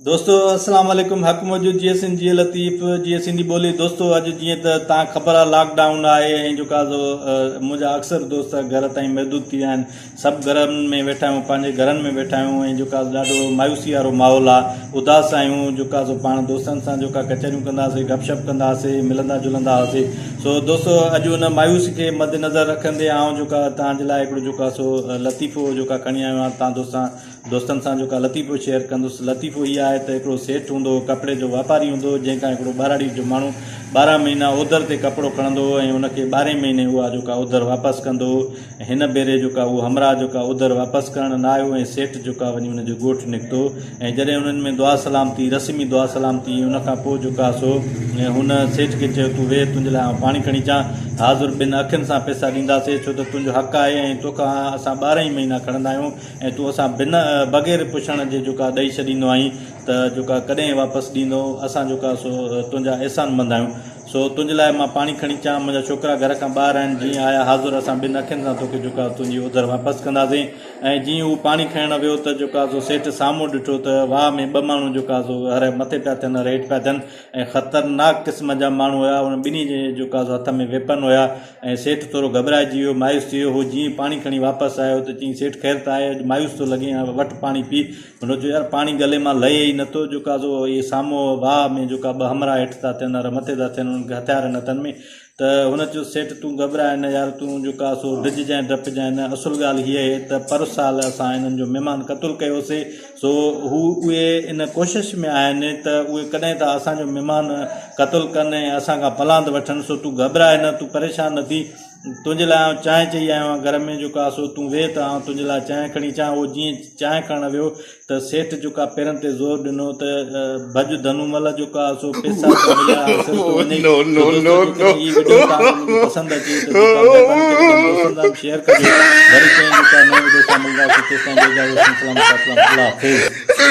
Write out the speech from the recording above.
دوستو اسلام عليڪم حق موجود جيئي سنڌ جيئي لطيف جيئي سنڌي ٻولي دوستو اڄ جيئن ته تان خبر آ لاڪ ڊائون آهي ۽ جيڪا سو منهنجا اڪثر دوست گهر تائين محدود ٿي ويا آهن سڀ گهرن ۾ ويٺا آهيون پنهنجي گهرن ۾ ويٺا آهيون ۽ جيڪا سو ڏاڍو مايوسي وارو ماحول آ اداس آهيون جيڪا سو پاڻ دوستن سان جيڪا ڪچهريون ڪندا هئاسي گپ شپ ڪندا هئاسي ملندا جلندا هئاسي سو دوستو اڄ ان مايوسي کي مد نظر رکندي آئون جيڪا تان جي لاء هڪڙو جيڪا سو لطيفو جيڪا کڻي آيو آهيان تان دوستان دوستن سان جيڪا لطيفو شيئر ڪندس. لطيفو هي آهي ته هڪڙو سيٺ هوندو هو، ڪپڙي جو واپاري هوندو هو، جنهن کان هڪڙو ٻهراڙيء جو ماڻهو 12 مهينا اوڌر تي ڪپڙو کڻندو هو ۽ ان کي ٻارهين مهيني اها جيڪا اوڌر واپس ڪندو هو ۽ هن ڀيري جيڪا اهو همراهه جيڪا اوڌر واپس ڪرڻ نه آيو ۽ سيٺ جيڪا وڃي ان جي ڳوٺ نڪتو ۽ جڏهن انهن ۾ دعا سلام ٿي، رسمي دعا سلام ٿي، ان کان پوء جيڪا سو هن سيٺ کي چيو تون ويهه تنهنجي لاء آئون پاڻي کڻي اچان، حاضر ٻن اکين سان پئسا ڏينداسين ڇو ته تنهنجو حق آهي ۽ توکان اسان 12 ئي مهينا کڻندا آهيون. ۽ تون اسان بنا بغير پڇڻ جي جوڪا ڏئي ڇڏيندو آهين ته جوڪا ڪڏهن واپس ڏيندو اسان جوڪا سو تنهنجا احسان مند آهيون سو تنهنجي لاء مان پاڻي کڻي اچان منهنجا ڇوڪرا گهر کان ٻاهر آهن جيئن آيا حاضر اسان ٻن اکين سان توکي جوڪا تنهنجي اوڌر واپس ڪنداسين ۽ جيئن هو پاڻي کڻڻ ويو ته جوڪا سو سيٺ سامهون ڏٺو ته واهه ۾ ٻه ماڻهو جوڪا سو هر مٿي پيا ٿين هر هيٺ پيا ٿين ۽ خطرناڪ قسم جا ماڻهو هيا انهن ٻنهي جي جوڪا سو هٿ ۾ ويپن هيا ۽ سيٺ ٿورو گهٻرائجي ويو، مايوس ٿي ويو. هو جيئن ئي پاڻي کڻي واپس آيو ته چيائين، سيٺ خير ته آهي، اڄ مايوس ٿو لڳين، وٺ پاڻي پي. هن چيو، يار پاڻي گلي مان لهي ئي نٿو، جو ڪا سو اهي سامهون واهه ۾ جو ڪا ٻه همراهه هيٺ ٿا ٿين، ار مٿي ٿا ٿين، انهن کي هٿيار آهن هٿن ۾. ته هن چيو، سيٺ تون گهٻراء نه يار، تون جو ڪا سو ڊڄجانء ڊپجانء نه، اصل ڳالهه هيء اهي ته پر سال اسان انهن جو مهمان قتل ڪيوسي، سو هو اهي ان ڪوشش ۾ آهن ته اهي ڪڏهن ٿا اسان جو مهمان قتل ڪن ۽ اسان کان پلاند وٺن، سو تون گهٻراء نه، تون پريشان نه ٿي، تنهنجي لاء آئون چانهه چئي آيو آهيان، گهر ۾ جيڪو آهي سو تون ويهه ته آئون تنهنجي لاء چانهه کڻي اچان. هو جيئن چانهه کڻڻ ويو ته سيٺ جيڪا پيرن تي زور ڏنو ته ڀڄ ڌنومل جيڪو آهي سو پيسا ته مليا هاڻ سر ٿو وڃئي. سو دوستو جيڪڏهن هي وڊيو توهان کي منهنجي پسند اچي ته جيڪا مهرباني ڪري ٻين دوستن سان به شيئر ڪجو. وري ڪنهن جيڪا نئين وڊيو سان ملنداسين تيستائين ڏيو اجازت سلام سلام الله حافظ.